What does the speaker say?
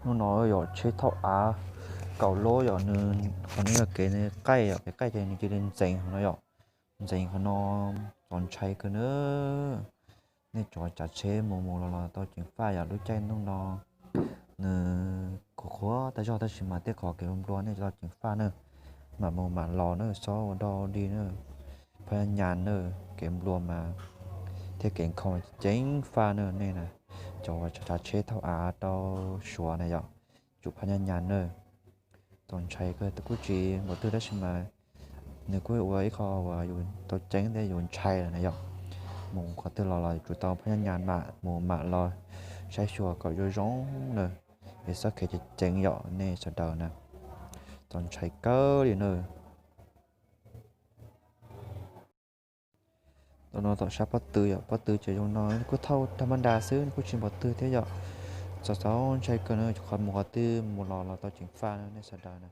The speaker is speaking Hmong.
Hnub no yog tsheb thauj av kaum lub yom, nws qhov no yog kev qaij yom, kev qaij ces nws cia li ntxeev qhov no yom, ntxeev qhov no txaus ntshai kawg na. Nej cov tsav tsheb mus mus los los tau ceev faj yom, lub caij ntuj no nws qhuav qhuav tag zog tab sis mas tej qhov kev nplua nej tau ceev faj na, mam mus mam los na, txhob ua dog dig na, phab nyas na, kev nplua mas thiab kev nkhaus ceev faj na nej na. Cov uas tsav tsheb thauj av rau Suav na yom, tsum phab nyas na. Txaus ntshai kawg, kuj tsis npaum twg tab sis mas nws kuj ua ib qho uas yus tau ceeb thiab yus ntshai lawm na yom. Mus qhov twg los los tsum tau phab nyas mam mus mam los saib xyuas kom zoo zoo na, es txhob khev ceev ceev yom nej sawv daws na. Txaus ntshai kawg li na. Tam no tom sab pob tw yom, pob tw ces zoo no kuj thauj tag mab nra xwb, kuj tsis npaum twg thiab yom. Txaus txaus ntshai kawg na, qhov mus qhov twg mus los los tau ceev faj na nej sawv daws na.